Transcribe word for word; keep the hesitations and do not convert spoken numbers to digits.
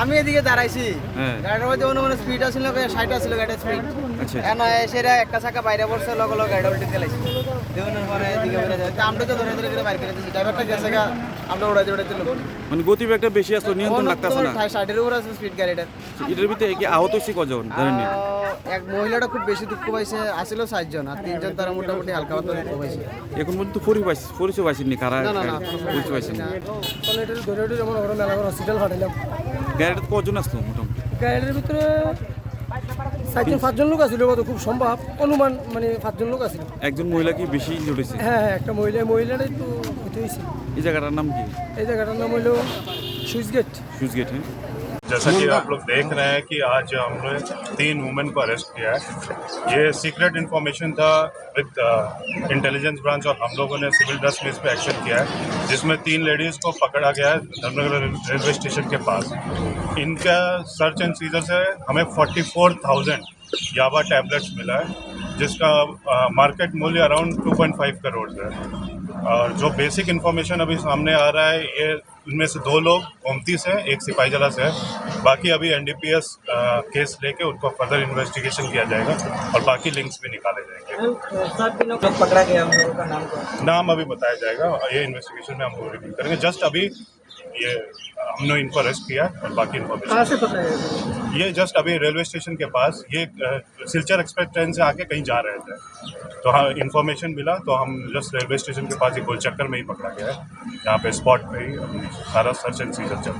আমি এদিকে দাঁড়াইছি। হ্যাঁ। গাড়ির মধ্যে অনুমানে স্পিড আছিল, ষাট আছিল গাড়ির স্পিড। আচ্ছা। এখন সেটা একটা চাকা বাইরে পড়ছে, লগে লগে গাড়িটা উল্টে গেলাইছে। দেখুন, পরে এদিকে বেড়ে যায়। তো আমরা তো ধরে ধরে করে বাইর করে দিচ্ছি। ড্রাইভারটা গেছে গা, আমরা উড়াইতে উড়াইতে লোক। মানে গতি একটা বেশি আসলো, নিয়ন্ত্রণ লাগতেছে না। ষাট, ষাটের উপরে আছে স্পিড গাড়িটার। এটার ভিতরে কি আহত হয়েছে কজন? জানেন নি? আহ, এক মহিলাটা খুব বেশি দুঃখ পাইছে, আসিল চারজন, আর তিনজন তারা মোটামুটি হালকা পাতলা দুঃখ পাইছে। এখন পর্যন্ত পরি পাইছে পরিচয় পাইছেন নি? কারা? না, না, না, এখনো পরিচয় পাইছেন না। তাহলে এটা ধরে ধরে যেমন ওরা মেলা করে হসপিটাল পাঠাইলাম। গাড়িটাত কজন আসলো মোটামুটি? গাড়ির ভিতরে চারজন পাঁচজন লোক আছিল, হয়তো খুব সম্ভব, অনুমান, মানে, পাঁচজন লোক আছিল। একজন মহিলা কি বেশি ইনজুর্ড হয়েছে? হ্যাঁ, হ্যাঁ, একটা মহিলা, মহিলাটাই তো ক্ষতি হয়েছে। এই জায়গাটার নাম কি? এই জায়গাটার নাম হলো সুইচ গেট। সুইচ গেট, হ্যাঁ। जैसा कि आप लोग देख रहे हैं कि आज हमने तीन वुमेन को अरेस्ट किया है। ये सीक्रेट इन्फॉर्मेशन था विद इंटेलिजेंस ब्रांच, और हम लोगों ने सिविल ड्रेस में इस पे एक्शन किया है, जिसमें तीन लेडीज को पकड़ा गया है धर्मनगर रेलवे स्टेशन के पास। इनका सर्च एंड सीजर से हमें फोर्टी फोर थाउजेंड याबा टैबलेट्स मिला है, जिसका मार्केट मूल्य around two point five crore है। और जो बेसिक इन्फॉर्मेशन अभी सामने आ रहा है, ये उनमें से दो लोग गोमती से, एक सिपाहीजला से है। बाकी अभी एनडीपीएस केस लेके उनको फर्दर इन्वेस्टिगेशन किया जाएगा और बाकी लिंक्स भी निकाले जाएंगे। मैम, सात दिनों तक पकड़ा गया हम लोगों का नाम क्या है? नाम अभी बताया जाएगा, ये इन्वेस्टिगेशन में हम लोग रिवील करेंगे। जस्ट अभी ये हमने इनको अरेस्ट किया है और बाकी इन्फॉर्मेशन। कहाँ से पकड़ा गया? ये जस्ट अभी रेलवे स्टेशन के पास, ये अ, सिलचर एक्सप्रेस ट्रेन से आके कहीं जा रहे थे, तो हाँ, इन्फॉर्मेशन मिला, तो हम जस्ट रेलवे स्टेशन के पास ही गोल चक्कर में ही पकड़ा गया है। यहाँ पे स्पॉट पे ही हम सारा सर्च एंड सीजर चल